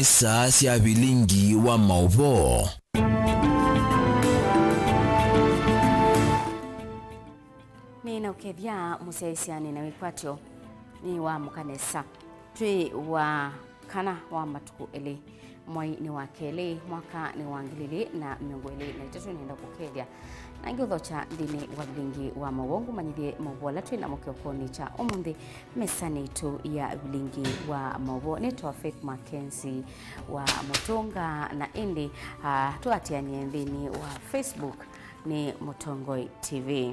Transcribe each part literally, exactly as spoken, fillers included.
Saa sya vilingi wa maũvoo. Nĩ na ũkethya mũsyaĩĩsya nĩ na wĩkwatyo nĩ wa mũka nesa. Twĩ wa kana wa matukũ elĩ, mwai nĩ wa kelĩ, mwaka nĩ wa ngili ilĩ na mĩongo ĩlĩ na itatũ. Nĩenda kũkethya na ngĩũthokya nthĩnĩ wa vilingi wa maũvoo, ngũmanyĩthye maũvoo ala twĩ namo kĩokonĩ kya ũmũnthĩ mesanĩ itũ ya vilingi wa maũvoo. Nĩtawa Faith Mackenzie wa Mũtũnga, na ĩndĩ, ah, tũatĩanĩe nthĩnĩ wa Facebook nĩ Mũtongoi T V.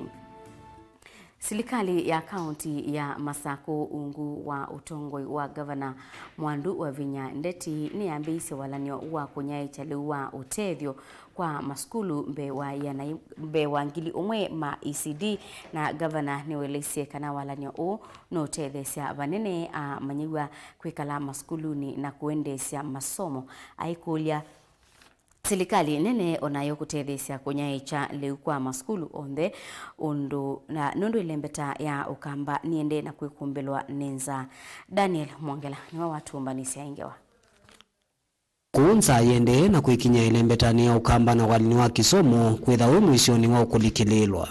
Silikalĩ ya kaunti ya Masakũ ungu wa ũtongoi wa Gavana Mwandu Wavinya Ndeti nĩyambĩĩisye walany'o wa kũnyaĩĩkya lĩu wa ũtethyo kwa masukulu mbee wa ĩana, mbee wa ngili ũmwe ma E C D, na gavana nĩweleisye kana walany'o ũũ nũũtetheesya vanene amanyĩw'a kwĩkala masukulunĩ na kũendeesya masomo, aikũlya silikalĩ nene o nayo kũtetheesya kũnyaĩĩkya lĩu kwa masukulu onthe, ũndũ na nũndũ ĩlembeta ya Ũkamba nĩendee na kwĩkumbĩlwa nĩ nzaa. Daniel Mwongela nĩwe watũmbanĩsya ĩ ngewa. Kũu nzaa yĩendee na kwĩkinyĩa ĩlembetanĩ ya Ũkamba na walany'o wa kĩsomo kwĩtha wĩ mũisyonĩ wa ũkũlikĩlĩĩlwa.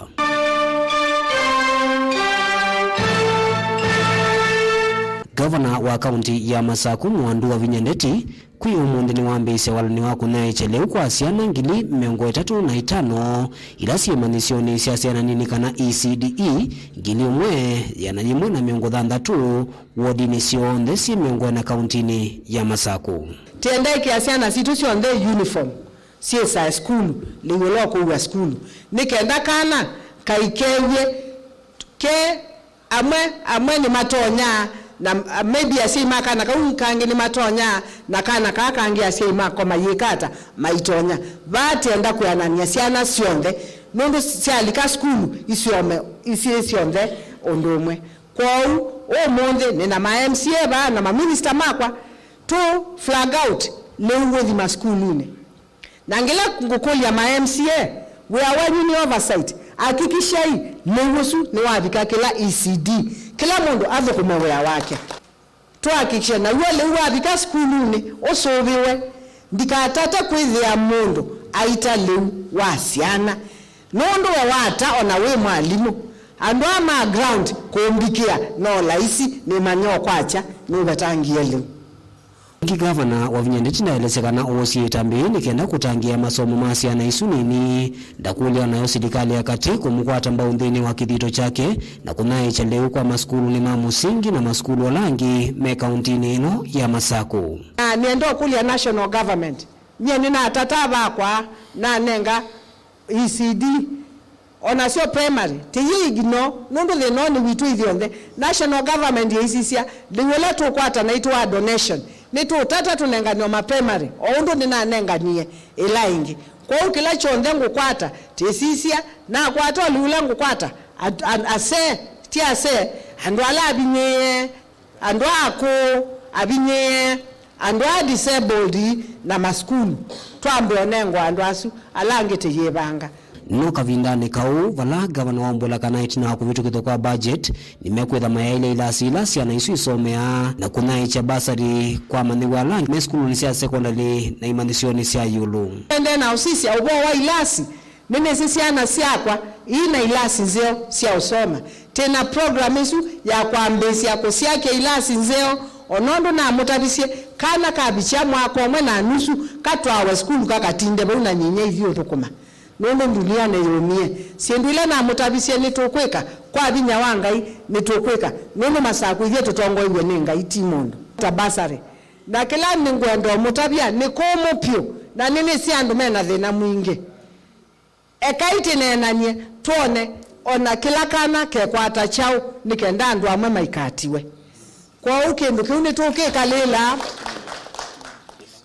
Gavana wa kaunti ya Masakũ Mwandu Wavinya Ndeti kwĩ ũmũnthĩ nĩwambĩĩisye walany'o wa kũnyaĩĩkya lĩu kwa syana ngili mĩongo ĩtatũ na itano ila syĩ manyĩsyonĩ sya syana nini kana E C D E, ngili ĩmwe, ĩana yĩmwe na mĩongo thanthatũ wodinĩ syonthe syĩ mĩongo ĩna kauntinĩ ya Masakũ. Tĩendee ĩkĩa syana sitũ syonthe uniform syĩsae sukulu, lĩu ũla ũkũua sukulu, nĩ kenda kana kaikew'e ke amwe, amwe nĩmatonya, na, uh, maybe asyai ma kana kau kangĩ nĩmatonya, na kana kaa kangĩ asyai mako mayĩka ata, maitonya. Vaa tĩenda kwĩanany'a syana syonthe, nũndũ syalika sukulu isyome, isyĩ syonthe ũndũ ũmwe. Kwoou, ũmũnthĩ, nĩ na ma M C A vaa na maminista makwa, tũ flag out lĩu ũthi masukulunĩ. Na ngĩla ngũkũlya ma M C A, wĩa wenyu nĩ oversight, hakikishai lĩu ũsu nĩwavika kĩla E C D, kĩla mũndũ athũkũme wĩa wake. Tũhakikishe naw'o lĩu wavika sukulunĩ ũsũvĩwe. Ndikatate kwĩthĩa mũndũ aita lĩu wa syana. Nũndũ we wata o na wĩ mwalimũ, andũ aa ma ground kũmbikĩa no laisi nĩmanya o kwakya nũvetangie lĩu. Ĩngĩ, Gavana Wavinya Ndeti ndaelesya kana oosie ĩtambya yĩĩ nĩ kenda kũtangĩĩa masomo ma syana isu nini. Ndakũlya o nayo silikalĩ ya katĩ kũmũkwata mbau nthĩnĩ wa kĩthito kyake na kũnyaĩĩkya lĩu kwa masukulunĩ ma mũsingi na masukulu ala angĩ me kauntinĩ ĩno ya Masakũ. Na nĩenda ũkũlya national government. Nyie nĩnatata vakwa, nanenga E C D. O nasyo primary, tĩyĩ ignore, nũndũ thĩna ũũ nĩ witũ ithyonthe. National government yĩisisya, lĩu ũla tũkwata naitũ wa donation, nĩtũũtata tũnengane o ma primary, o ũndũ nĩnanenganie ĩla ĩngĩ. Kwoou kĩla kyonthe ngũkwata, tĩsisya, nakwata o lĩu ũla ngũkwata, at-, an-, asee, ti asee, andũ ala avinyĩĩe, andũ aa akũũ, avinyĩĩe, andũ aa disabled, na masukulu, twambe ũnengwa andũ asu, ala angĩ tĩyĩvanga. No kavindanĩ kau, vala ngavana waumbũla kana ĩtina wa kũvĩtũkĩthwa kwa budget, nĩmekwĩtha mayaĩle ilasi ila syana isu isomeaa na kũnyaĩĩkya basarĩ kwa amanyĩw'a ala angĩ me sukulunĩ sya sekondalĩ na imanyĩsyonĩ sya ĩũlũ. Ende na ũsisya ũvoo wa ilasi, nĩnĩsĩ syana syakwa ii na ilasi nzeo sya ũsoma. Tĩ na program ĩsu ya kwambĩĩsya kũsyakya ilasi nzeo, o nũndũ namũtavisye kana kavikya mwaka ũmwe na nusu katwawe sukulu kakatinde vau na nyinya ithyĩ ũthũkũma, nũndũ ndunia nĩyũmie. Syĩndũ ila namũtavisye nĩtũkwĩka, kwa vinya wa Ngai, nĩtũkwĩka, nũndũ Masakũ ithyĩ tũtongoew'e nĩ Ngai, ti mũndũ. Ta basarĩ. Na kĩla nĩngwenda ũmũtavya nĩ kũmũ vyũ, na nĩnĩsĩ andũ me na thĩna mwingĩ. Ekai tĩneenany'e, twone o na kĩla kana kekwata kyaũ nĩ kenda andũ amwe maikatiwe. Kwoou kĩndũ kĩu nĩtũkĩkalĩla,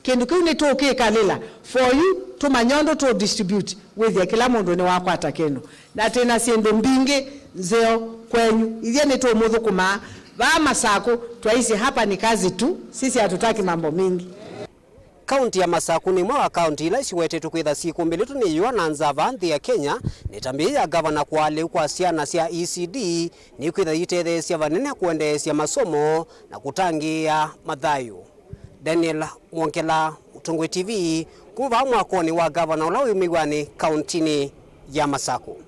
kĩndũ kĩu nĩtũkĩkalĩla for you, tũmanye ũndũ tũ distribute, wĩthĩe kĩla mũndũ nĩwakwata kĩndũ. Na twĩ na syĩndũ mbingĩ nzeo kwenyu, ithyĩ nĩtũmũthũkũmaa. Vaa Masakũ, twaisye hapa ni kazi tu, sisi hatutaki mambo mingi. Kaunti ya Masakũ nĩ ĩmwe wa kaunti ila siwetetwe kwĩtha syĩkũmbĩlĩtwe nĩ yũa na nzaa vaa nthĩ ya Kenya. Nĩ ĩtambya yĩĩ ya gavana kũaa lĩu kwa syana sya E C D nĩkwĩtha yitetheesya vanene kũendeesya masomo na kũtangĩĩa mathayũ. Daniel Mwongela, Mũtongoi T V, kuma vaa mwakonĩ wa ngavana ũla wĩ mĩw'anĩ kauntinĩ ya Masaku.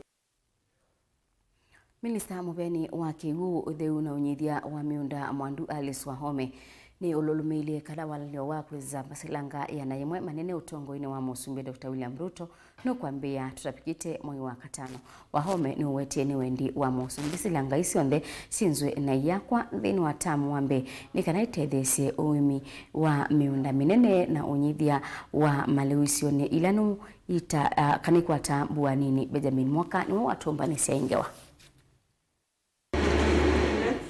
Minista mũveni wa kĩw'ũ, ũtheu na ũnyithya wa mĩũnda Mwandu Alice Wahome nĩ ũlũlũmĩilye kana walalyo wa kwĩsa masilanga ĩana yĩmwe manene ũtongoinĩ wa Mũsumbĩ Doctor William Ruto nũkwambĩĩa tũtavĩkĩte mwei wa katano. Wahome nĩũwetie nĩ wendi wa Mũsumbĩ silanga ii syonthe syĩnzwe na iyakwa nthĩnĩ wa tamu wa mbee nĩ kana itetheesye ũĩmi wa mĩũnda mĩnene na ũnyithya wa malĩu isionĩ ila nũmũ ita, ah, kana ikwata mbua nini. Benjamin Mwaka nĩwe watũmbanĩsya ĩ ngewa.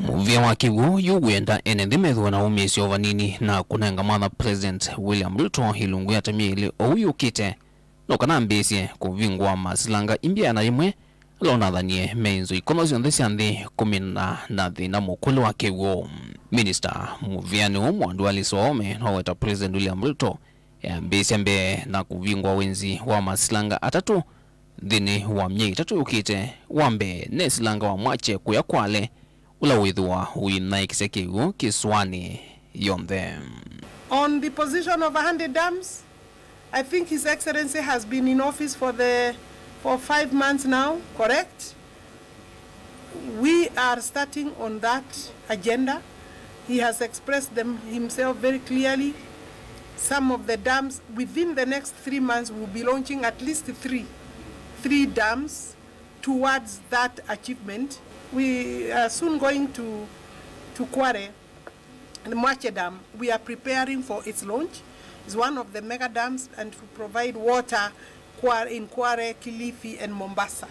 Mũvĩa wa kĩw'ũ yu wĩenda ene nthĩ methĩwe na wũmĩĩsyo vanini na kũnenga mwanya President William Ruto ilungu ya tami ĩlĩ oou yũkĩte, no kana ambĩĩsye kũvingũa masilanga imbya ĩana yĩmwe ala ũnathanie meĩnzwe ikono syonthe sya nthĩ kũmina na thĩna mũkũlĩ wa kĩw'ũ. Minista mũvĩanĩ ũũ Mwandu Alice Wahome noweta President William Ruto yambĩĩsya mbee na kũvingũa wĩnzi wa masilanga atatũ nthĩnĩ wa myei ĩtatũ yũkĩte. Wa mbee, nĩ silanga wa Mwache kũya Kwale, ũla wĩthĩwa ũinaĩkĩsya kĩw'ũ kĩsũanĩ yonthe. On the position of a hundred dams, I think His Excellency has been in office for the, for five months now, correct? We are starting on that agenda. He has expressed them himself very clearly. Some of the dams, within the next three months, we'll be launching at least three, three dams towards that achievement. We are soon going to, to Kwale. The Mwache Dam, we are preparing for its launch. It's one of the mega dams and to provide water Kwa-, in Kwale, Kilifi and Mombasa.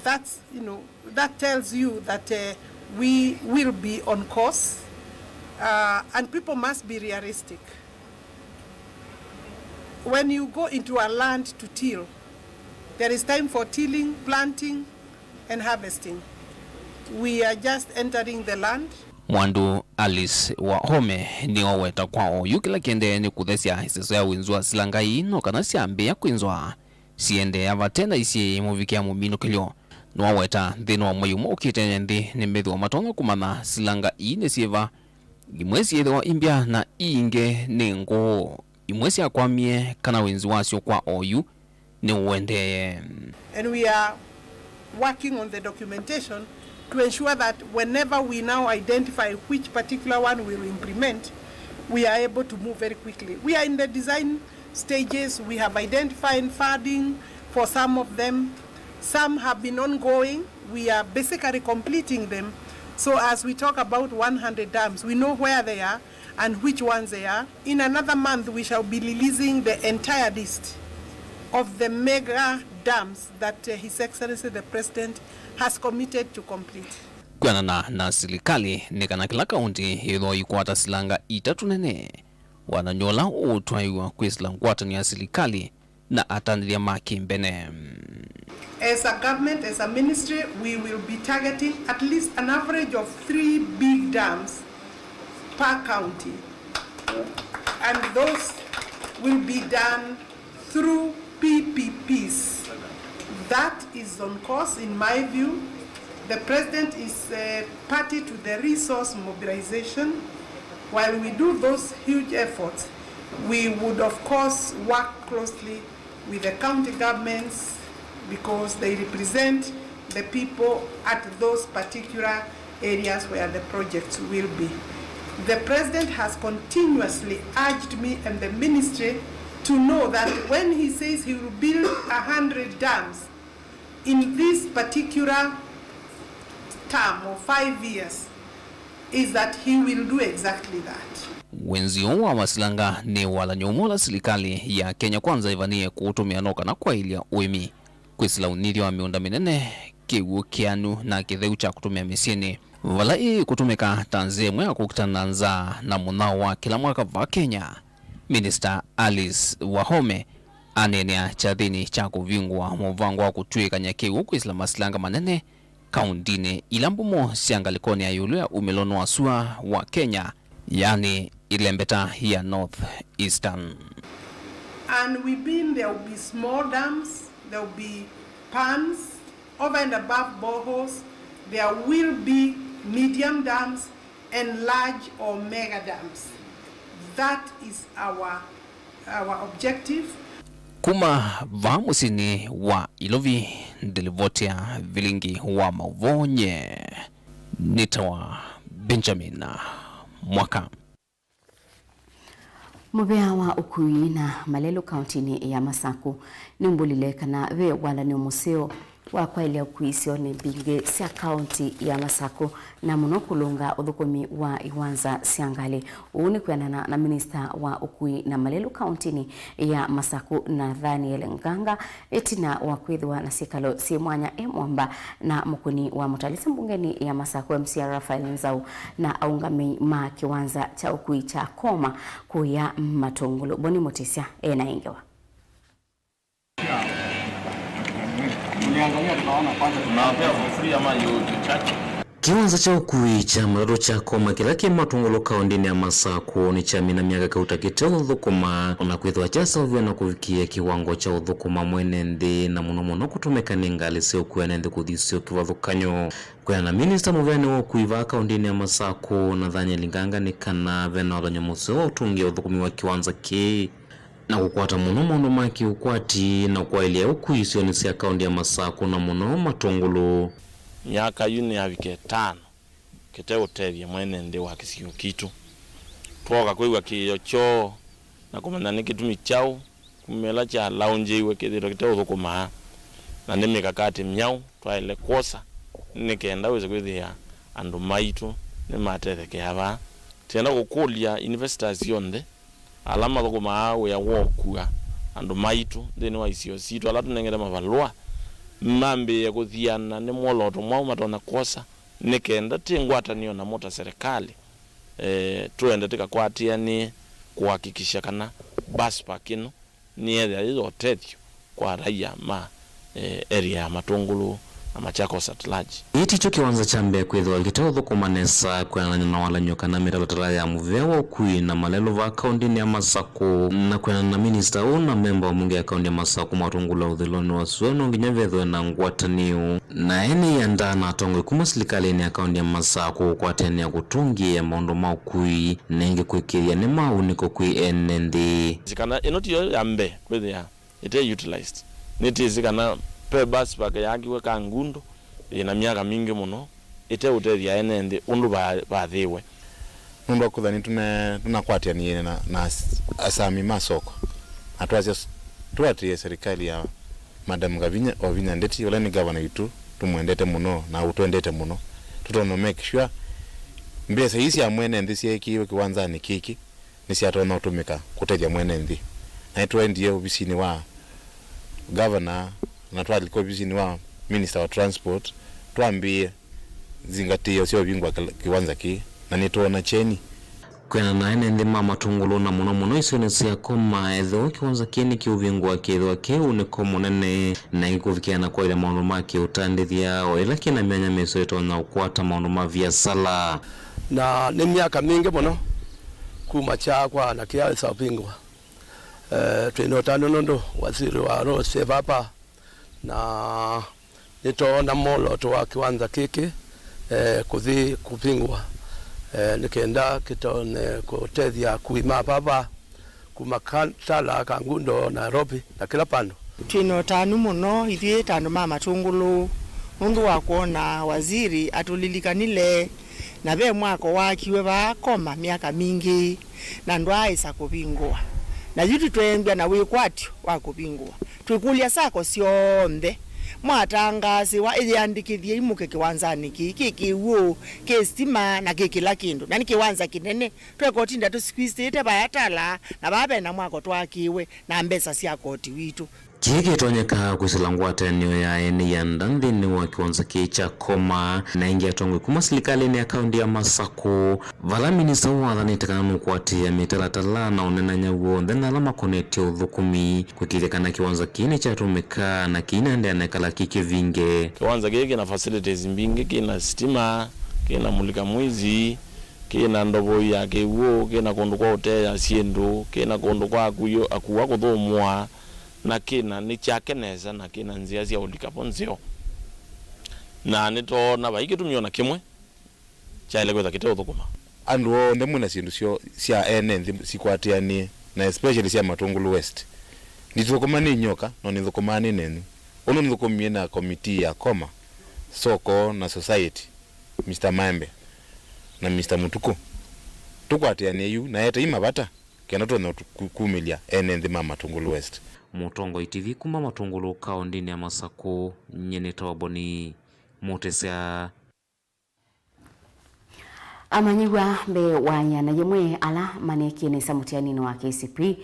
That's, you know, that tells you that, uh, we will be on course, uh, and people must be realistic. When you go into a land to till, there is time for tilling, planting, and harvesting. We are just entering the land. Mwandu Alice Wahome nĩoweta kwa oyu kĩla kĩendee nĩ kũthesya ĩseso ya wĩnzũ wa silanga ii, no kana syambĩĩa kwĩnzwa, siendeea vate na isiĩ mũvikĩa mũminũkĩlyo. Nĩwaweta nthĩnĩ wa mwei ũmwe ũkĩte, nthĩ nĩmethĩwa matonya kũmanya silanga ii nĩ syĩva. Imwe syĩthĩwa imbya na ii ingĩ nĩ ngũũ. Imwe syakwamie kana wĩnzi wasyo kwa oyu nĩũendee. And we are working on the documentation to ensure that whenever we now identify which particular one we will implement, we are able to move very quickly. We are in the design stages. We have identified funding for some of them. Some have been ongoing. We are basically completing them. So as we talk about one hundred dams, we know where they are and which ones they are. In another month, we shall be releasing the entire list of the mega dams that, uh, His Excellency the President has committed to complete. Kwĩanana na silikalĩ, nĩ kana kĩla kaũntĩ yĩthwa ikwata silanga itatũ nene, wanany'o ũla ũũtwaĩwa kwĩsĩla ngwatanĩo ya silikalĩ na atanĩthya ma kĩmbene. As a government, as a ministry, we will be targeting at least an average of three big dams per county. And those will be done through P P Ps. That is on course, in my view. The President is, uh, party to the resource mobilization. While we do those huge efforts, we would, of course, work closely with the county governments because they represent the people at those particular areas where the projects will be. The President has continuously urged me and the ministry to know that when he says he will build a hundred dams in this particular term of five years, is that he will do exactly that. Wĩnzi ũũ wa masilanga nĩ walany'o ũmwe ũla silikalĩ ya Kenya Kwanza ĩvanĩe kũũtũmĩa no kana kwaĩlya ũĩmi, kwĩsĩla ũnyithyo wa mĩũnda mĩnene, kĩw'ũ kĩanu na kĩtheu kya kũtũmĩa mĩsyĩnĩ, vala ĩĩ kũtũmĩka ta nzĩa ĩmwe ya kũkitana na nzaa na mũnyao wa kĩla mwaka vaa Kenya. Minista Alice Wahome aneenea kyathĩnĩ kya kũvingũa mũvango wa kũtw'ĩkany'a kĩw'ũ kwĩsĩla masilanga manene kaũndĩnĩ ila mbũmũ sya ngalĩkonĩ ya ĩũlũ ya umĩlo wa sua wa Kenya, yaani ĩlembeta ya North Eastern. And within there will be small dams, there will be ponds, over and above boreholes, there will be medium dams and large or mega dams. That is our, our objective. Kuma vaa mũsyĩnĩ wa Ilovi, ndĩlivoti ya vilingi wa maũvoo nye nĩtawa Benjamin Mwaka. Mũvĩa wa ũkui na malelũ kaũntĩnĩ ya Masaku nĩmbũlile kana ve walany'o mũseo wa kwaĩlya ũkui isionĩ mbingĩ sya kaũntĩ ya Masaku, na mũno kũlũnga ũthũkũmi wa iwanza sya ngalĩ. Ũu nĩ kwĩanana na minista wa ũkui na malelũ kaũntĩnĩ ya Masaku, Nathaniel Nganga, ĩtina wa kwĩthĩwa na syĩkalo syĩ mwanya e mwamba na mũkũni wa mũtalĩsya mbungenĩ ya Masaku M C A Raphael Nzau na aũngamĩi ma kĩwanza kya ũkui kya Koma kũya Matũngũlũ. Boni Mũtĩsya e na ĩngewa. Kĩwanza kya ũkui kya matatũ kya Koma kĩla kĩ Matũngũlũ kaũntĩnĩ ya Masaku nĩkyamina myaka kauta kĩteũthũkũma, na kwĩthĩwa kyaseũvw'e na kũvikĩa kĩwango kya ũthũkũma mwene nthĩ, na mũno mũno kũtũmĩka nĩ ngalĩ sya ũkui ene nthĩ kũthi syo kĩvathũkany'o. Kwĩana na minista mũveanĩ wa ũkui vaa kaũntĩnĩ ya Masaku, Nathaniel Nganga, nĩ kana ve na walany'o mũseo wa ũtũngĩa ũthũkũmi wa kĩwanza kĩĩ na kũkwata mũno maũndũ ma kĩũkwati na kwaĩlya ũkui isionĩ sya kaũntĩ ya Masaku na mũno Matũngũlũ. Myaka yu nĩyavika ĩtano kĩteũtethya mwene nthĩ wa kĩsio kitũ. Twooka kwĩw'a kĩĩo kyoo na kũmanya nĩ kĩtumi kyaũ kumĩla kyalaũngĩiwe kĩthĩtwe kĩteũthũkũmaa, na nĩ mĩkakati myaũ twaĩle kwosa nĩ kenda wĩse kwĩthĩa andũ maitũ nĩmatethekea vaa. Twĩenda kũkũlya investors onthe ala mathũkũmaa wĩa wa ũkua andũ maitũ nthĩnĩ wa isio sitũ, ala tũnengete mavalũa, mambĩĩe kũthiana nĩ mwolooto mwaũ matonya kwosa, nĩ kenda twĩ ngwatanĩo namo ta serĩkalĩ, eh, tũende tũkakwatĩanĩe kũhakikisha kana bus park ĩno nĩyethĩa yĩ ya ũtethyo kwa raia ma, eh, area ya Matũngũlũ na Machakos at large. Ĩĩ tikyo kĩwanza kya mbee kwĩthĩwa kĩteũthũkũma nesa kwĩanana na walany'o kana mĩtalatala ya mũvea wa ũkui na malelũ vaa kaũntĩnĩ ya Masaku, na kwĩanana na minista ũũ na memba wa mbunge ya kaũntĩ ya Masaku Matũngũlũ ya ũthũĩlonĩ wa sua, no nginya vethĩwe na ngwatanĩo na ene ianda na atongoi kuma silikalĩnĩ ya kaũntĩ ya Masaku kũkwatĩanĩa kũtũngĩĩa maũndũ ma ũkui na ĩngĩ kũĩkĩĩthya nĩmaũnĩko kwĩ ene nthĩ. Kana ĩno tiyo ya mbee kwĩthĩa ĩte utilized. Nĩtĩsĩ kana ve bus park yaakiwe Kangundo yĩna myaka mingĩ mũno ĩteũtethya ene nthĩ ũndũ va-, vathĩĩwe. Nũndũ wa kwĩthwa nĩtũne-, tũnakwatĩanĩe na, na as-, asami ma soko, na twasya s-, tũatĩĩe serikali ya Madam Gavinya, Wavinya Ndeti, ũla nĩ gavana witũ, tũmwendete mũno na ũtwendete mũno, tũtonya make sure mbesa ii sya mwene nthĩ syeekĩiwe kĩwanzanĩ kĩkĩ nĩsyatonya ũtũmĩka kũtethya mwene nthĩ. Na nĩtwaendie ovisinĩ wa governor na twalika ovisinĩ wa minister wa transport, twambĩĩe zingatĩĩo sya ũvingũa kĩla-, kĩwanza kĩĩ, na nĩtwoona kyeni. Kwĩanana na ene nthĩ ma Matũngũlũ na mũno mũno isionĩ sya Koma, ethĩwa kĩwanza kĩĩ nĩkĩũvingũa kĩthĩwa kĩ ũnĩko mũnene na ĩkũvikĩa na kwaĩlya maũndũ ma kĩũtandĩthya, o ĩla kĩna myanya mĩseo ĩtonya ũkwata maũndũ ma viasala. Na nĩ myaka mingĩ mũno kuma kyaakwa na kĩaĩsa ũvingũa. Eh, twĩ na ũtanu nũndũ waziri wa roads e vapa, na nĩtwoona mwolooto wa kĩwanza kĩkĩ, eh, kũthi kũvingũa, eh, nĩ kenda kĩtone kũtethya akui ma vava kuma Ka-, Tala, Kangundo, Nairobi na kĩla vandũ. Twĩ na ũtanu mũno ithyĩ ta andũ ma Matũngũlũ nũndũ wa kwona waziri atũlilikanile, na ve mwako waakiwe vaa Koma myaka mingĩ, na ndwaaĩsa kũvingũa. Na yu tũtwembwa na wĩkwatyo wa kũvingũa. Twĩkũlya sacco syonthe mwatangaasĩwa, ĩyĩandĩkĩthye imũke kĩwanzanĩ kĩĩ, kĩ kĩw'ũ, kĩ sitima, na kĩ kĩla kĩndũ. Na nĩ kĩwanza kĩnene. Tweka ũtinda tũsqueezĩte vaya Tala, na vaa ve na mwako twaakĩĩwe na mbesa sya koti witũ. Kĩĩ kĩtonyeka kwĩsĩla ngwatanĩo ya ene ianda nthĩnĩ wa kĩwanza kĩĩ kya Koma, na ĩngĩ atongoi kuma silikalĩnĩ ya kaũntĩ ya Masakũ, vala minista ũũ wathanĩte kana nũkũatĩĩa mĩtalatala na ũnenany'a w'onthe na ala makonetye ũthũkũmi, kũĩkĩĩthya kana kĩwanza kĩĩ nĩkyatũmĩka na kĩinaendeea na ĩkala kĩ kĩvinge. Kĩwanza kĩĩ kĩna facilities mbingĩ, kĩna sitima, kĩna mulika mwizi, kĩna ndovoi ya kĩw'ũ, kĩna kũndũ kwa ũteea syĩndũ, kĩna kũndũ kwa akui-, akua kũthũmũa, na kĩna, nĩkyake nesa, na kĩna nzĩa sya ũlika vo nzeo. Na nĩtwoona vai kĩtumi o na kĩmwe kyaĩle kwĩthwa kĩteũthũkũma. Andũ onthe mwĩ na syĩndũ syo, sya ene nthĩ sikwatĩanĩe, na especially sya Matũngũlũ West. Ndithũkũma nĩ nyoka, no nĩthũkũmaa nĩ nenyu. Ũndũ nĩthũkũmie na committee ya Coma, Soko na Society, Mister Maembe na Mister Mũtukũ. Tũkwatĩanĩe yu na etai mavata, kenda tũtonya ku-, kumĩlya ene nthĩ ma Matũngũlũ West. Mũtongoi T V kuma Matũngũlũ kaũndĩnĩ ya Masakũ, nyie nĩtawa Boni Mũtĩsya. Amanyĩw'a mbee wa ĩana yĩmwe ala maneekie nesa mũtianinĩ wa K C P E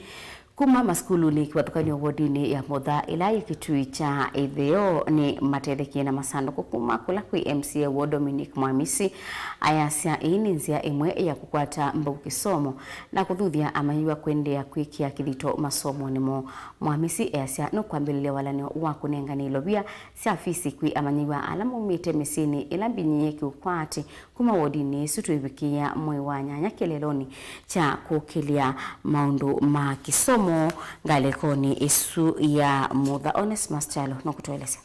kuma masukulunĩ kĩvathũkany'o wodinĩ ya Mutha ĩla yĩ Kĩtui kya Ĩtheo nĩmatethekie na masandũkũ kuma kũla kwĩ M C A woo Dominic Mwamisi. Ayasya ĩĩ nĩ nzĩa ĩmwe ya kũkwata mbau kĩsomo na kũthuthya amanyĩw'a kũendeea kwĩkĩa kĩthito masomonĩ moo. Mwamisi easya nũkwambĩlĩlya walany'o wa kũnengane ilovia sya fisi kwĩ amanyĩw'a ala maumĩte mĩsyĩnĩ ĩla mbinyĩĩe kĩũkwati kuma wodinĩ ĩsu twĩvikĩĩa mwei wa nyanya kĩeleelonĩ kya kũkĩlya maũndũ ma kĩsomo ngalĩkonĩ ĩsu ya Mutha. Onesmus Kyalo nũkũtũelesya.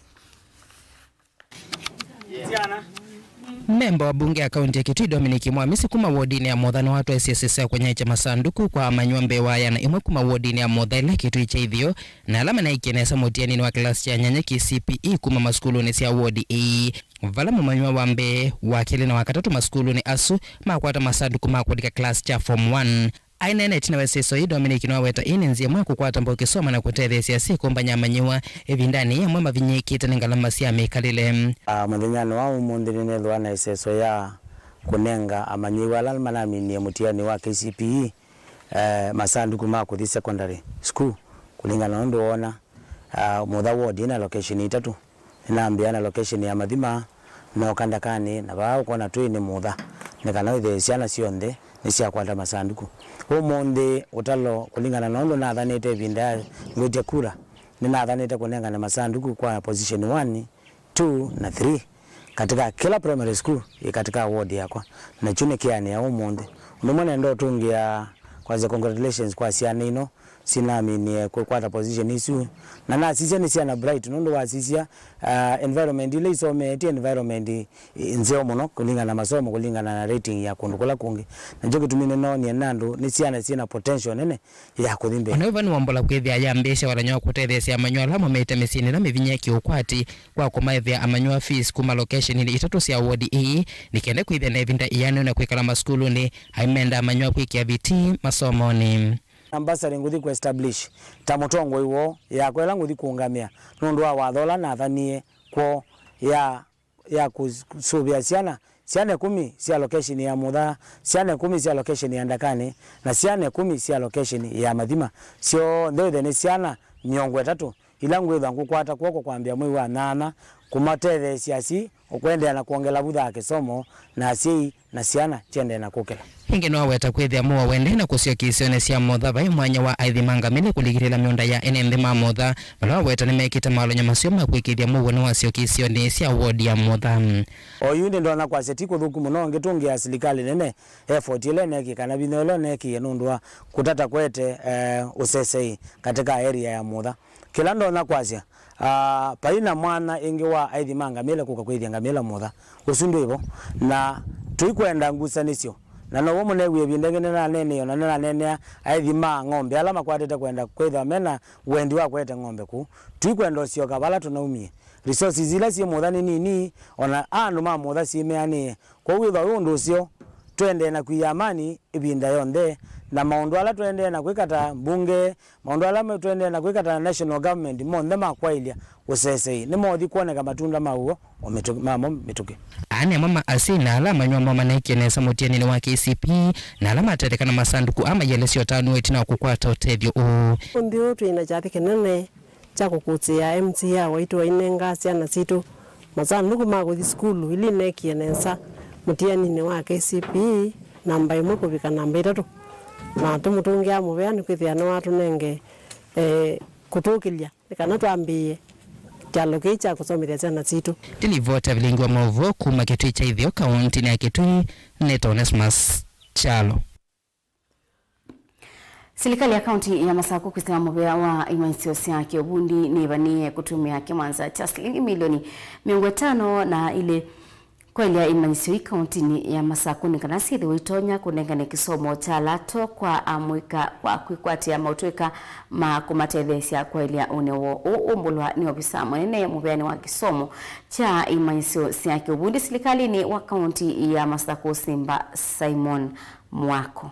Memba wa mbunge ya kaunti ya Kitui Dominic Mwamisi kuma wodinĩ ya Mutha nĩwatwaisye sisya kũnyaĩĩkya masandũkũ kwa amanyĩw'a mbee wa ĩana ĩmwe kuma wodinĩ ya Mutha ĩla Kitui kya Ĩtheo, na ala maneekie nesa mũtianinĩ wa kĩlasi kya nyanya K C P E kuma masukulunĩ sya wodi ĩĩ, vala mũmanyĩw'a wa mbee, wa kelĩ na wa katatũ masukulunĩ asu makwata masandũkũ ma kũlika kĩlasi kya form one. Aineena ĩtina wa ĩseso yĩĩ, Dominic nĩwaweta ĩĩ nĩ nzĩa ĩmwe ya kũkwata mbau kĩsomo na kũtetheesya asyai kũmbany'a amanyĩw'a ĩvindanĩ yĩĩ amwe mavinyĩĩkĩte nĩ ngalama sya mĩkalĩle. Ah, mũthenyanĩ wa ũmũnthĩ nĩnethĩwa na ĩseso ya kũnenga amanyĩw'a ala manaminie mũtiani wa K C P E, eh, masandũkũ ma kũthi secondary school, kũlingana na ũndũ woona, ah, Mutha ward ĩna location itatũ. Nĩnambĩĩa na location ya Mathima, nooka ndakanĩ, na vaa ũkwona twĩ nĩ Mutha, nĩ kana wĩthĩe syana syonthe nĩsyakwata masandũkũ. Ũmũnthĩ ũtalo, kũlingana na ũndũ nathanĩte ĩvinda ya ngwĩtya kura, nĩnathanĩte kũnengane masandũkũ kwa position one, two na three katika kĩla primary school ĩ katika ward yakwa, na kyu nĩ kĩanĩa ũmũnthĩ. Ũndũ ũmwe nenda ũtũngĩa kwasya congratulations kwa syana ino sinaminie kwĩkwata position isu, na nasisya nĩ syana bright nũndũ wasisya, ah, environment ila isomee ti environment i-, nzeo mũno kũlingana na masomo, kũlingana na rating ya kũndũ kũla kũngĩ. Na kyo kĩtumi nĩnoonie nĩ andũ nĩ syana syĩna potential nene ya kũthi mbee. Ona ĩvo nĩwombola kwĩthĩa yambĩĩsya walany'o wa kũtetheesya amanyĩw'a ala maumĩte mĩsyĩnĩ ĩla mĩvinyĩe kĩũkwati kwa kũmaĩvĩa amanyĩw'a fees kuma location-inĩ itatũ sya wodi ĩĩ, nĩ kenda kwĩthĩa na ĩvinda ĩanĩu na kwĩkala masukulunĩ, aimenda amanyĩw'a kwĩkĩa vitii masomonĩ. Na bursary ngũthi kũ establish ta mũtongoi woo yakwa ĩla ngũthi kũũngamĩa nũndũ wa watho ũla nathanie kwoo ya ya kũsũvĩa syana, syana ĩkũmi sya location ya Mutha, syana ĩkũmi sya location ya Ndakani, na syana ĩkũmi sya location ya Mathima. Syonthe wĩthĩe nĩ syana mĩongo ĩtatũ ila ngwĩthwa ngũkwata kw'oko kwambĩa mwei wa nyanya, kũmatetheesya asyai kũendeea na kwongela vutha wa kĩsomo, na asyai na syana kyendee na kũkĩla. Ĩngĩ nĩwaweta kwĩthĩa mũuo wendee na kũsyoka isionĩ sya Mutha vai mwanya wa aithi ma ngamĩla kũlikĩlĩla mĩũnda ya ene nthĩ ma Mutha, vala waweta nĩmekĩte mawalany'o maseo ma kũĩkĩĩthya mũuo nĩwasyoka isionĩ sya wodi ya Mutha. O yu nĩndonya kwasya ti kũthũku mũno ngĩtũngĩa silikalĩ nene effort ĩla ĩneekie kana vinya ũla ũneekie nũndũ wa kũtata kwete, eh, ũsesei katika area ya Mutha. Kĩla ndonya kwasya, ah, vai na mwanya ĩngĩ wa aithi ma ngamĩla kũka kwĩthya ngamĩla Mutha. Ũsu ndwĩ vo. Na tũikwenda ngusanĩsyo. Na now'o mũneewie ĩvinda ĩngĩ nĩnaneeneie, o na nĩnaneenea aithi ma ng'ombe ala makwatĩte kwenda kwĩthwa me na wendi wa kũete ng'ombe kũu. Tũikwenda ũsyoka vala tũnaumie. Resources ila syĩ Mutha nĩ nini, o na andũ ma Mutha syĩmeanĩe. Kwoou wĩthwa wĩ ũndũ ũseo, tũendee na kwia amani ĩvinda yonthe, na maũndũ ala tũendee na kwĩka ta mbunge, maũndũ ala me-, tũendee na kwĩka ta national government, monthe ma kwaĩlya ũsesei nĩmothi kwoneka matunda ma w'o o mĩtũ-, mamo mĩtũkĩ. Aa nĩ amwe ma asyai na ala amanyĩw'a moo maneekie nesa mũtianĩnĩ wa K C P E, na ala matetheka na masandũkũ aa maielesya ũtanu woo ĩtina wa kũkwata ũtethyo ũũ. Ũnthĩ ũũ twĩ na kyathĩ kĩnene kya kũkũsĩĩa M C A waitũ ainenga syana sitũ masandũkũ ma kũthi sukulu ila ineekie nesa mũtianinĩ wa K C P E namba ĩmwe kũvika namba itatũ, na tũmũtũngĩa mũvea nĩkwĩthĩa nĩwatũnenge, eh, kũtũkĩlya nĩ kana twambĩĩe kyalo kĩĩ kya kũsomethya syana sitũ. Ndilivota vilingi wa maũvoo kuma Kĩtui kya Ĩtheo kaũntĩnĩ ya Kĩtui, nĩtawa Onesmus Kyalo. Silikalĩ ya kaũntĩ ya Masakũ kwĩsĩla mũvea wa imanyĩsyo sya kĩũvundi nĩĩvanĩĩe kũtũmĩa kĩwanza kya silingi milioni mĩongo ĩtano na ilĩ Kwaĩlya imanyĩsyo ii kauntinĩ ya Masakũ nĩ kana syĩthĩwe itonya kũnengane kĩsomo kya lato kwa amũika kwa kwĩkwatĩa maũtũĩka ma kũmatetheesya kwaĩlya ũneo woo. Ũũ ũmbũlwa nĩ ovisa mũnene mũveanĩ wa kĩsomo kya imanyĩsyo sya kĩũvundi silikalĩnĩ wa kaunti ya Masakũ, Simba Simon Mwako.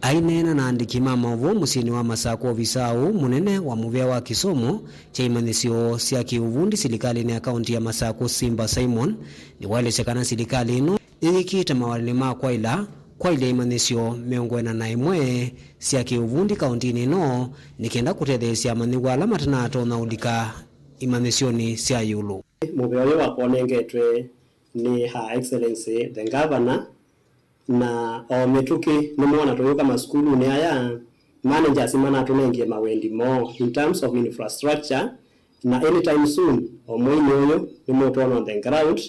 Aineena na andĩki ma maũvoo mũsyĩnĩ wa Masakũ, ovisa ũũ mũnene wa mũvĩa wa kĩsomo kya imanyĩsyo sya kĩũvundi silikalĩnĩ ya kaunti ya Masakũ, Simba Simon, nĩwaelesya kana silikalĩ ĩno yĩyĩkĩte mawalĩle ma kwaĩla kwaĩlya imanyĩsyo mĩongo ĩna na ĩmwe sya kĩũvundi kauntinĩ ĩno nĩ kenda kũtetheesya amanyĩw'a ala matanatonya ũlika imanyĩsyonĩ sya ĩũlũ. Mũvea ũyũ wakwa ũnengetwe nĩ Her Excellency the Governor, na o mĩtũkĩ nĩmwona tũyũka masukulunĩ aya, managers manatũnengie mawendi moo in terms of infrastructure, na anytime soon, o mweinĩ ũyũ, nĩmũtwona on the ground,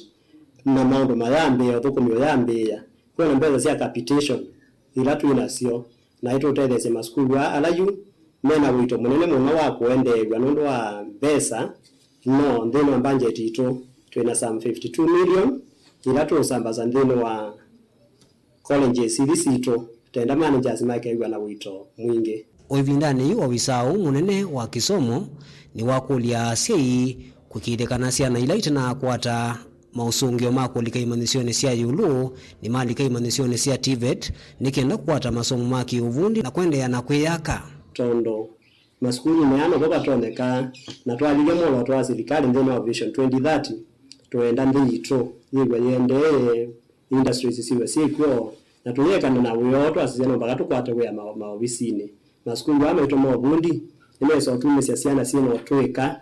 na maũndũ mayambĩĩa, ũthũkũmi ũyambĩĩa. Kwĩna mbesa sya capitation ila twĩ nasyo, na itũtetheesye masukulu aa ala yu mena ũito mũnene mũno wa kũendeew'a nũndũ wa mbesa, no nthĩnĩ wa budget itũ twĩ na some fifty-two million ila tũũsambasa nthĩnĩ wa colleges ithi sitũ, tenda managers makew'a na ũito mwingĩ. O ĩvindanĩ yĩu, ovisa ũũ mũnene wa kĩsomo nĩwakũlya asyai kũĩkĩĩthya kana syana ila itanakwata maũsũngĩo ma kũlika imanyĩsyonĩ sya ĩũlũ nĩmalika imanyĩsyonĩ sya TVET nĩ kenda kũkwata masomo ma kĩũvundi na kũendeea na kwĩyaka. Tondũ masukulunĩ aa novo vatonyeka, na twalilya mwolooto wa silikalĩ nthĩnĩ wa Vision twenty thirty, twenda nthĩ yitũ yĩw'e yĩendee, industries syĩw'e syĩkw'o, na tũyĩekana na wĩa ũũ twasisya no mpaka tũkwate wĩa ma-, maovisinĩ. Masukulu aa maitũ ma ũvundi nĩmesa ũkumĩsya syana syĩ na ũtũĩka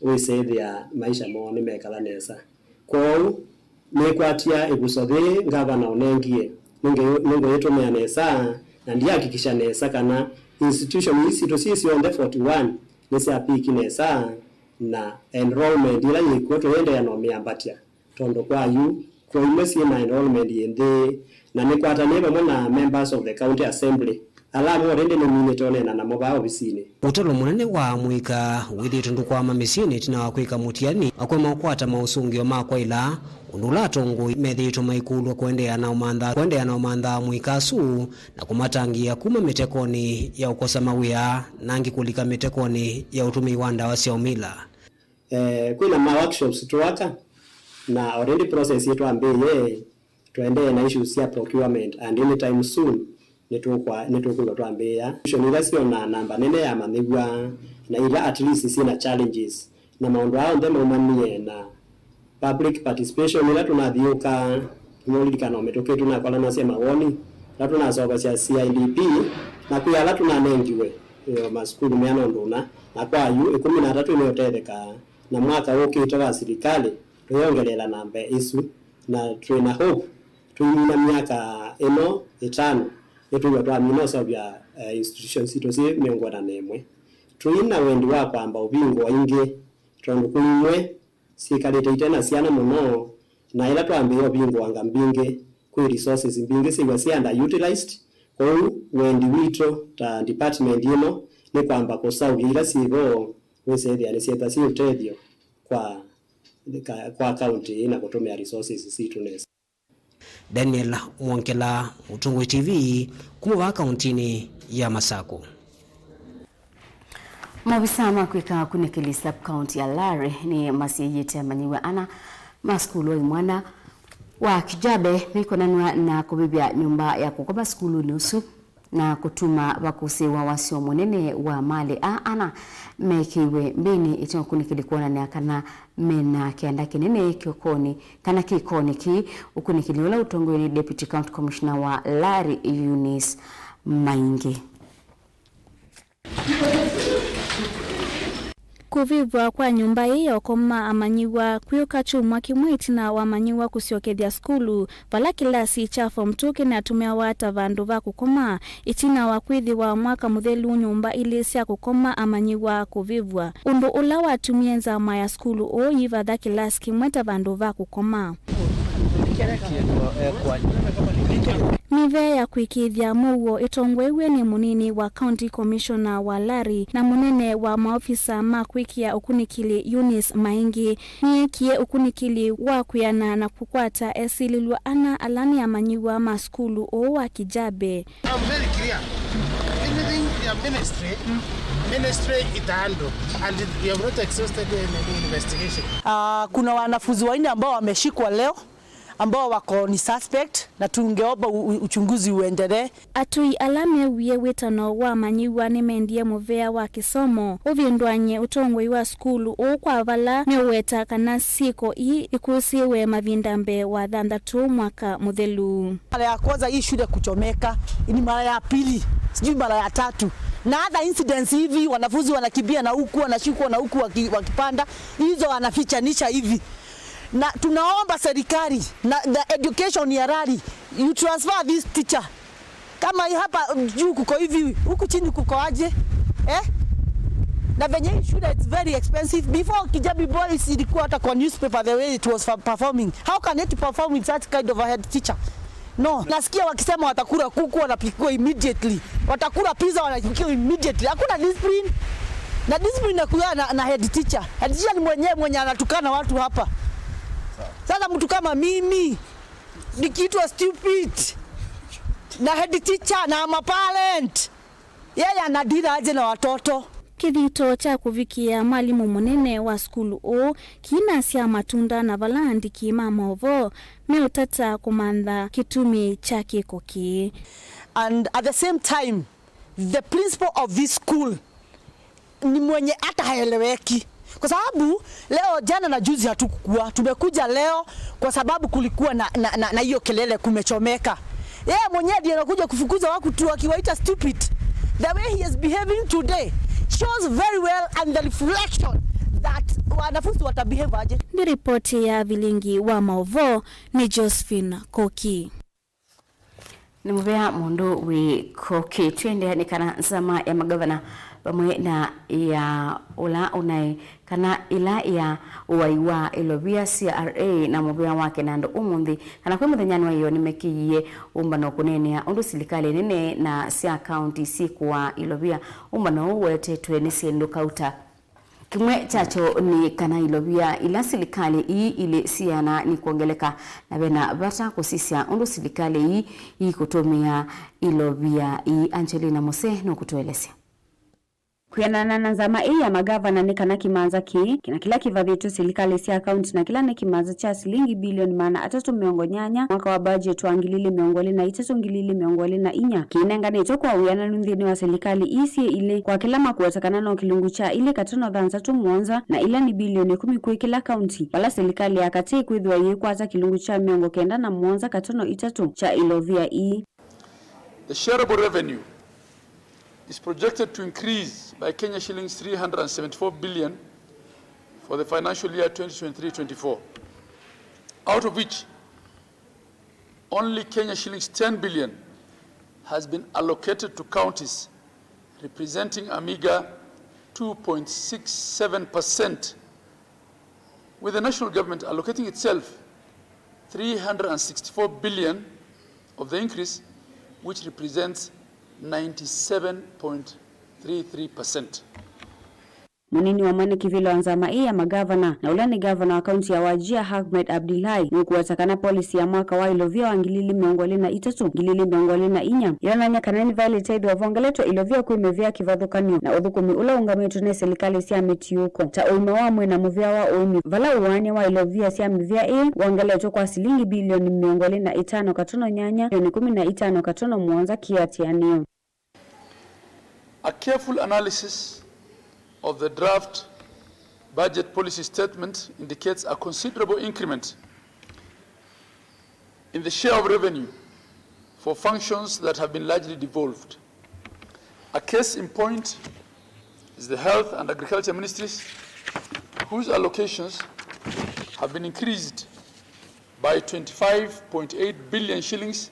wĩsĩthĩa maisha moo nĩmekala nesa. Kwoou, nĩkwatya ĩvuso yĩĩ ngavana ũnengie, nĩngĩ-, nĩngũyĩtũmĩa nesa, na ndihakikisha nesa kana institution ii sitũ syĩ syonthe forty one nĩsyapiki nesa, na enrollment ĩla yĩkw'o tũyĩendeea na ũmĩambatya. Tondũ kwa yu, kwĩ imwe syĩ na enrollment yĩ nthĩ, na nĩkwatanĩe vamwe na members of the county assembly, ala amwe already nĩminĩte ũneena namo vaa ovisinĩ. Ũtalo mũnene wa amũika wĩthĩĩtwe ndũkwama mĩsyĩnĩ ĩtina wa kwĩka mũtiani wa kũema ũkwata maũsũngĩo ma kwaĩla, ũndũ ũla atongoi methĩĩtwe maikũlw'a kũendeea na ũmantha, kũendeea na ũmantha amũika asu na kũmatangĩĩa kuma mĩtekonĩ ya ũkosa mawĩa na angĩ kũlika mĩtekonĩ ya ũtũmĩi wa ndawa sya ũmila. Eh, kwĩna ma workshops tũaka, na already process ĩtwambĩĩe, tũendee na issues sya procurement, and anytime soon, nĩtũkwa-, nĩtũkwĩthwa twambĩĩa. Institution ila syonaa namba nene ya amanyĩw'a, na ila at least syĩna challenges, na maũndũ aa onthe maumanie na public participation ĩla tũnathiũũka. Nĩmũlilikana o mĩtũkĩ tũnakolanasya mawoni, ala tũnaseũvasya C I D P, na kwĩ ala tũnanengiwe, eh, masukulu meana ũndũ ũna, na kwa ayu ĩkũmi na atatũ nĩũtethekaa, na mwaka ũkĩte wa silikalĩ tũyongeleela namba ĩsu, na twĩ na hope tũimina myaka ĩno ĩtano, nĩtwĩw'a twamina ũseũvya, eh, institutions sitũ syĩ mĩongo ĩna na ĩmwe. Tũi na wendi wa kwamba ũvingũa ingĩ, tondũ kwĩ imwe syĩkalĩte ite na syana mũno, na ĩla twambĩĩa ũvingũanga mbingĩ, kwĩ resources mbingĩ syĩw'a syĩ underutilized. Kwoou wendi witũ ta department ĩno nĩ kwamba kũseũvya ila syĩ vo, wĩsethĩa nĩsyĩthwa syĩ ũtethyo kwa, kwa county ĩĩ na kũtũmĩa resources sitũ nesa. Daniel Mwongela, Mũtongoi T V, kuma vaa kauntinĩ ya Masakũ. Maovisa ma kwĩka ũkunĩkĩli sub-county ya Lari nĩ masyaiĩte amanyĩw'a ana ma sukulu wa imwana wa Kijabe maikonanw'a na kũvĩvya nyũmba ya kũkoma sukulunĩ ũsu na kũtuma vakũsĩĩwa wasyo mũnene wa malĩ aa ana mekĩiwe mbĩnĩ ĩte ũkunĩkĩli kwonany'a kana mena kĩanda kĩnene kĩokonĩ kana kĩkonĩ kĩĩ, ũkunĩkĩli ũla ũtongoew'e nĩ Deputy County Commissioner wa Lari, Eunice Maingi. Kũvĩvw'a kwa nyũmba ĩĩ ya ũkoma amanyĩw'a kwĩũka kyumwa kĩmwe ĩtina wa amanyĩw'a kũsyokethya sukulu, vala kĩlasi kya Form two kĩnatũmĩawa ta vandũ va kũkoma. Ĩtina wa kwĩthĩwa mwaka mũthelu nyũmba ilĩ sya kũkoma amanyĩw'a kũvĩvw'a, ũndũ ũla watumie nzama ya sukulu ũũ yĩvatha kĩlasi kĩmwe ta vandũ va kũkoma. Mĩvea ya kũĩkĩĩthya mũuo ĩtongoew'e nĩ mũnini wa County Commissioner wa Lari na mũnene wa maofisa ma kwĩkĩa ũkunĩkĩli Eunice Maingi nĩyeekie ũkunĩkĩli wa kwĩana na kũkwata esilĩlw'a ana ala nĩ amanyĩw'a ma sukulu ũũ wa Kijabe. I'm very clear. Anything your ministry, ministry itahandle, and you have not exhausted any investigation. Ah, kuna wanafunzi wanne ambao wameshikwa leo ambao wako ni suspect, na tungeomba u-, u-, uchunguzi uendelee. Atũi ala mewie wĩtano wa amanyĩw'a nĩmendie mũvea wa kĩsomo ũvĩndũany'e ũtongoi wa sukulu ũũ kwa vala meũweta kana syĩko ii ikũsĩĩwe mavinda mbee wa thanthatũ mwaka mũthelu. Mara ya kwanza hii shule kuchomeka, ni mara ya pili, sijui mara ya tatu. Na other incidents hivi, wanafunzi wanakimbia na huku, wanashikwa na huku waki-, wakipanda. Hizo wanafichanisha hivi. Na tunaomba serikali na the education ya Lari, you transfer this teacher. Kama hii hapa juu kuko hivi, huku chini kuko aje? Eh? Na venye hii shule, it's very expensive. Before Kijabi Boys ilikuwa hata kwa newspaper the way it was fa-, performing. How can it perform with such kind of a head teacher? No, nasikia wakisema watakula kuku, wanapikiwa immediately. Watakula pizza, wanapikiwa immediately. Hakuna discipline. Na discipline inakuja na, na head teacher. Head teacher ni mwenyewe mwenye anatukana watu hapa. Sasa mtu kama mimi nikiitwa stupid na head teacher na ma parent, yeye anadira aje na watoto? Kĩthito kya kũvikĩa mwalimũ mũnene wa sukulu ũũ kĩinasya matunda, na vala andĩki ma maũvoo meũtata kũmantha kĩtumi kya kĩko kĩĩ. And at the same time, the principal of this school ni mwenye hata haeleweki. Kwa sababu leo, jana na juzi hatukukua, tumekuja leo kwa sababu kulikuwa na, na, na, na hiyo kelele, kumechomeka. Yeye mwenyewe ndiye anakuja kufukuza watu tu akiwaita stupid. The way he is behaving today shows very well and the reflection that wanafunzi watabehave aje. Nĩ ripoti ya vilingi wa maũvoo nĩ Josephine Koki. Nĩ mũvea mũndũ wĩ kokĩ. Twĩendea nĩ kana nzama ya magavana vamwe na ya ũla ũnaĩ kana ĩla ya ũai wa Ilovia C R A na mũvea wake na andũ ũmũnthĩ kana kwĩ mũthenyanĩ wa ĩyo nĩmekĩie ũmbano kũneenea ũndũ silikalĩ nene na sya kaunti syĩkũaa Ilovia. Ũmbano ũũ wetetwe nĩ Syĩndũ Kauta. Kĩmwe kyakyo nĩ kana ilovia ila silikalĩ ii ilĩ siana nĩ kwongeleka, na vena vata kũsisya ũndũ silikalĩ ii ikũtũmĩa ilovia ii. Angelina Mose nũkũtũelesya. Kwĩanana na nzama ĩĩ ya magavana, nĩ kana kĩmanza kĩĩ, kĩna kĩla kĩvathĩtw'e silikalĩ sya kaunti, na kĩla nĩ kĩmanza kya silingi bilioni maana atatũ mĩongo nyanya mwaka wa budget wa ngili ilĩ mĩongo ĩlĩ na itatũ, ngili ilĩ mĩongo ĩlĩ na inya, kĩnenganĩtwe kwa wĩananu nthĩnĩ wa silikalĩ ii syĩ ilĩ kwa kĩla makũweta kana no kĩlungu kya ilĩ katono thanthatũ mũonza, na ila nĩ bilioni ĩkũmi kwĩ kĩla kaunti, vala silikalĩ ya katĩ ĩkwĩthĩwa yĩkwata kĩlungu kya mĩongo kenda na mũonza katono itatũ kya ilovia ii. The shareable revenue is projected to increase by Kenya shillings three hundred and seventy-four billion for the financial year twenty twenty-three twenty-four, out of which only Kenya shillings ten billion has been allocated to counties, representing a meager two point six seven percent, with the national government allocating itself three hundred and sixty-four billion of the increase, which represents ninety-seven point three three percent. Mũnini wa mwene kĩvĩla wa nzama ĩĩ ya magavana, na ũla nĩ gavana wa kaunti ya Wajir, Ahmed Abdullahi, nũkũweta kana policy ya mwaka wa ilovia wa ngili ilĩ mĩongo ĩlĩ na itatũ, ngili ilĩ mĩongo ĩlĩ na inya yonany'a kana nĩvaĩlĩte ĩthĩwa vongeletwe ilovia kwĩ mĩvĩa kĩvathũkany'o na ũthũkũmi ũla ũũngamĩtwe nĩ silikalĩ sya mĩtiũko, ta ũima wa mwĩĩ na mũvĩa wa ũĩmi, vala ũaany'a wa ilovia sya mĩvĩa ĩĩ wongeletwe kwa silingi bilioni mĩongo ĩlĩ na itano katono nyanya, milioni kũmi na itano katono mũonza kĩatĩanĩo. A careful analysis of the draft budget policy statement indicates a considerable increment in the share of revenue for functions that have been largely devolved. A case in point is the Health and Agriculture Ministries, whose allocations have been increased by twenty-five point eight billion shillings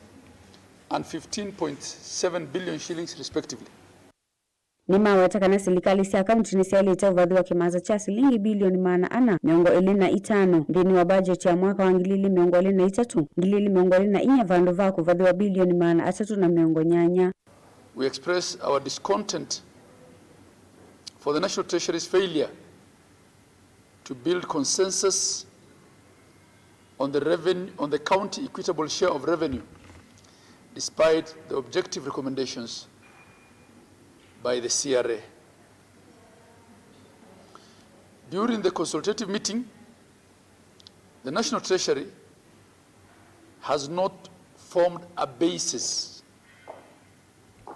and fifteen point seven billion shillings respectively. Nĩmaweta kana silikalĩ sya kaunti nĩsyaĩlĩte ũvathũa kĩmanza kya silingi bilioni maana ana mĩongo ĩlĩ na itano nthĩnĩ wa mbajeti ya mwaka wa ngili ili mĩongo ĩlĩ na itatũ, ngili ili mĩongo ĩlĩ na inya vandũ va kũvathũa bilioni maana atatũ na mĩongo nyanya. We express our discontent for the National Treasury's failure to build consensus on the reven-, on the county equitable share of revenue, despite the objective recommendations by the C R A. During the consultative meeting, the National Treasury has not formed a basis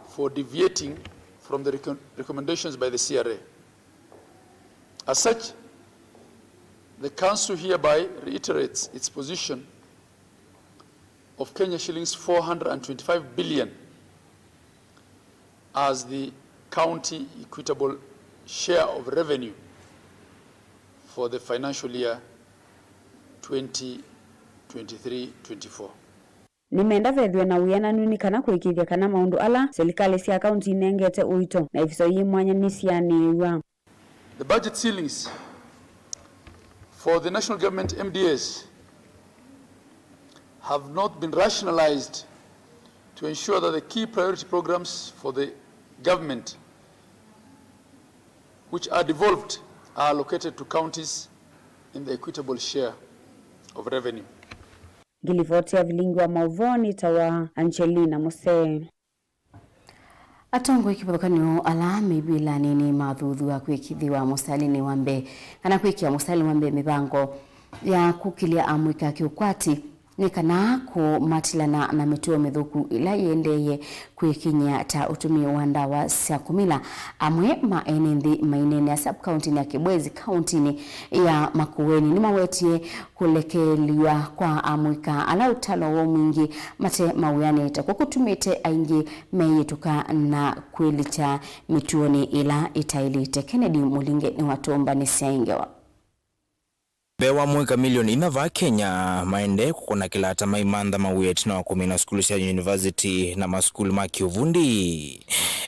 for deviating from the recom-, recommendations by the C R A. As such, the Council hereby reiterates its position of Kenya shillings four hundred and twenty-five billion as the county equitable share of revenue for the financial year twenty twenty-three twenty-four. Nĩmenda vethĩwe na wĩananu nĩ kana kũĩkĩĩthya kana maũndũ ala silikalĩ sya kaunti inengete ũito na ĩviso yĩ mwanya nĩsianĩĩw'a. The budget ceilings for the national government M D As have not been rationalized to ensure that the key priority programs for the government which are devolved are allocated to counties in the equitable share of revenue. Ngilivoti ya vilingi wa maũvoo nĩtawa Angelina Musee. Atongoi kĩvathũkany'o ala me ivĩlanĩ nĩmathuthw'a kwĩkĩthĩwa mũsalinĩ wa mbee kana kwĩkĩa mũsalinĩ wa mbee mĩvango ya kũkĩlya amũika kĩũkwati nĩ kana kũmatilana na mĩtuo mĩthũku ĩla yĩendeeye kwĩkinyĩa ta ũtũmĩi wa ndawa sya kũmila. Amwe ma ene nthĩ maineenea sub-kauntinĩ ya Kibwezi kauntinĩ ya Makueni nĩmawetie kũlekelw'a kwa amũika ala ũtalo woo mwingĩ mate mawĩanĩte, kũu kũtumĩte aingĩ meyĩtũka na kwĩlikya mĩtuonĩ ĩla ĩtaĩlĩte. Kennedy Mũlinge nĩwatũmbanĩsya ĩ ngewa. Mbee wa amũika milioni inya vaa Kenya maendee kũkũna kĩlata maimantha mawĩa ĩtina wa kũmina sukulu sya yunivasiti na masukulu ma kĩũvundi.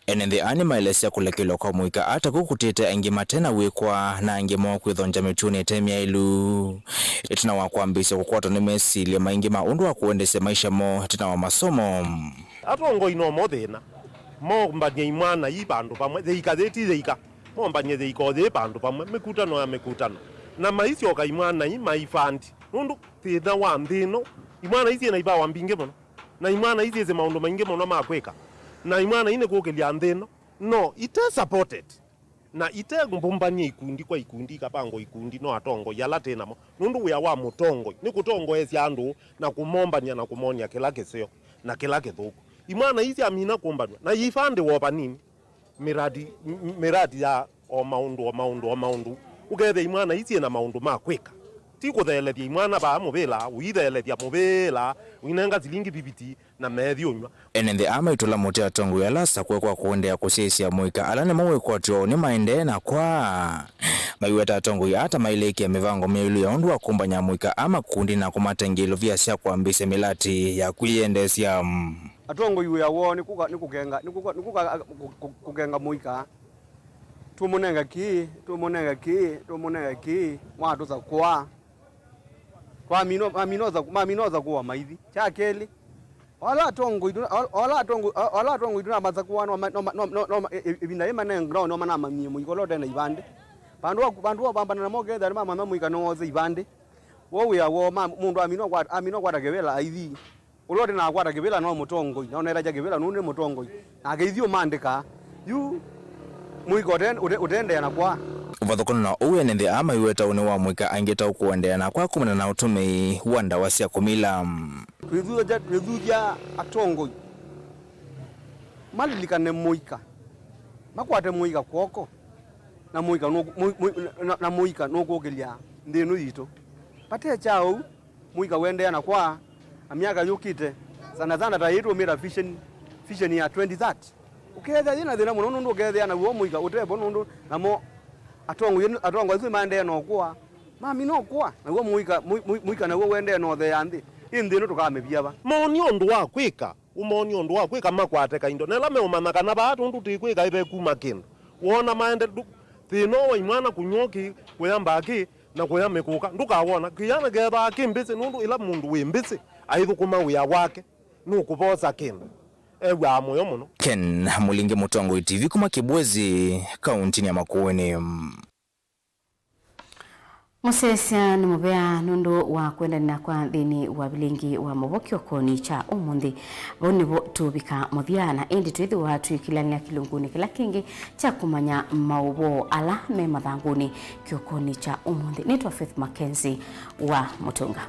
Ene nthĩ aa nĩmaelesya kũlekelwa kwa amũika aa ta kũkũtĩte aingĩ mate na wĩkwa na angĩ moo kwĩthongya mĩtuonĩ ĩte myaĩlu. Ĩtina wa kwambĩĩsya kũkwatwa nĩ mesilya maingĩ ma ũndũ wa kũendesya maisha moo ĩtina wa masomo. Atongoi no mo thĩna, mombany'e imwana ii vandũ vamwe, yĩika yĩ ti yĩika, mombany'e yĩika o yĩ vandũ vamwe, mĩkutano ya mĩkutano, na maisyoka imwana ii maifandi, nũndũ thĩna wa nthĩ ĩno, imwana ii syĩ na ivawa mbingĩ mũno, na imwana ii syĩsĩ maũndũ maingĩ mũno ma kwĩka, na imwana ii nĩ kũkĩlya nthĩ ĩno, no ite supported. Na ite mbũmbany'e ikundi kwa ikundi, ikavangwa ikundi, no atongoi ala twĩ namo. Nũndũ wĩa wa mũtongoi nĩ kũtongoesya andũ na kũmombany'a na kũmony'a kĩla kĩseo na kĩla kĩthũku. Imwana ii syamina kũmbanw'a na iivandĩwa o vanini, mĩradi, m-, m-, mĩradi ya o maũndũ, o maũndũ, o maũndũ, ũkethĩa imwana ii syĩ na maũndũ ma kwĩka. Ti kũtheelethya imwana vaa mũvĩla, ũitheelethya mũvĩla, ũinenga silingi fifty, na methi ũnyw'a. Ene nthĩ aa maitũla mũtĩ atongoi ala asakũe kwa kũendeea kũsyaĩĩsya amũika ala nĩmo wĩkwatyo nĩmaendee na kwa. Maiweta atongoi aa ta mailĩkĩa mĩvango myaĩlu ya ũndũ wa kũmbany'a amũika aa makundi na kũmate ngĩlũvia sya kwambĩĩsya mĩlatĩ ya kwĩyendeesya. Atongoi wĩa woo nĩ kũka, nĩ kũkenga, nĩ kũka, nĩ kũka, kũ-, kũ-, kũkenga mũika. Tũmũnenge kĩĩ, tũmũnenge kĩĩ, tũmũnenge kĩĩ, mwatũsakũa. Twamina, mamina ũsa-, mamina ũsakũa maithi. Kya kelĩ, ala atongoi tũ-, ala atongoi, ala atongoi tũnamasakũa no ma-, no ma-, no, no, no, ĩ-, ĩ-, ĩvinda yĩ mane ground no manamanyie mũika ũla ũte na ivandĩ. Vandũ wa, vandũ wa kwambana namo kethĩa nĩmamanya mũika nĩwose ivandĩ. Woo wĩa woo, ma-, mũndũ amina ũkwata, amina ũkwata kĩvĩla aithi. Ũla ũte na akwata kĩvĩla no mũtongoi, na ũnaĩlakya kĩvĩla nũndũ nĩ mũtongoi. Nake ithyĩ ũmandĩkaa. Yu mũika ũte-, ũte-, ũteendeea na kwaa. Ũvathũkano na ũu, ene nthĩ aa maiweta ũnĩ wa mũika aingĩ ta ũkũendeea na kwaa kumana na ũtũmĩi wa ndawa sya kũmila. Twĩthuthya, twĩthuthya atongoi malilikane mũika, makwate mũika kw'oko, na mũika nũ-, mũ-, mũ-, na, na mũika nũkũkĩlya nthĩ ĩno yitũ. Vate kya ũu, mũika ũendeea na kwaa, na myaka yũkĩte, sana sana ta ĩĩ tũũmĩta vision, vision ya twenty thirty. Ũkeethĩa yĩ na thĩna mũno nũndũ ũkeethĩa naw'o mũika ũte vo nũndũ namo atongoi, atongoi asu maendee na ũkũa. Mamina ũkũa, naw'o mũika, mũ-, mũ-, mũika naw'o ũendee na ũtheea nthĩ. Ĩ nthĩ ĩno tũkamĩvia va? Moni ũndũ wa kwĩka ũmonie ũndũ wa kwĩka makwate kaindo. Na ĩla meũmanya kana vaa tũndũ tĩkwĩka ĩvekuma kĩndũ. Wona maende ndu-, thĩna wa imwana kũnywa ũkĩ, kũya mbakĩ, na kũya mĩkũka, ndũkawona. Kĩana kethĩawa kĩ mbĩsĩ, nũndũ ĩla mũndũ wĩ mbĩsĩ aithũkũma wĩa wake, nũkũvosa kĩndũ. Ew'aa mũyo mũno. Ken Mũlingi, Mũtongoi T V kuma Kĩbwezi, kauntinĩ ya Makueni. Mũsyaĩĩsya nĩ mũvea nũndũ wa kwendanĩ nakwa nthĩnĩ wa vilingi wa mũvokyo kĩokonĩ kya ũmũnthĩ. Vau nĩvo tũvika mũthya, na ĩndĩ twĩthĩwa twĩkĩlanĩa kĩlungunĩ kĩla kĩngĩ kya kũmanya maũvoo ala me mathangũnĩ kĩokonĩ kya ũmũnthĩ. Nĩtwa Faith Mackenzie wa Mũtũnga.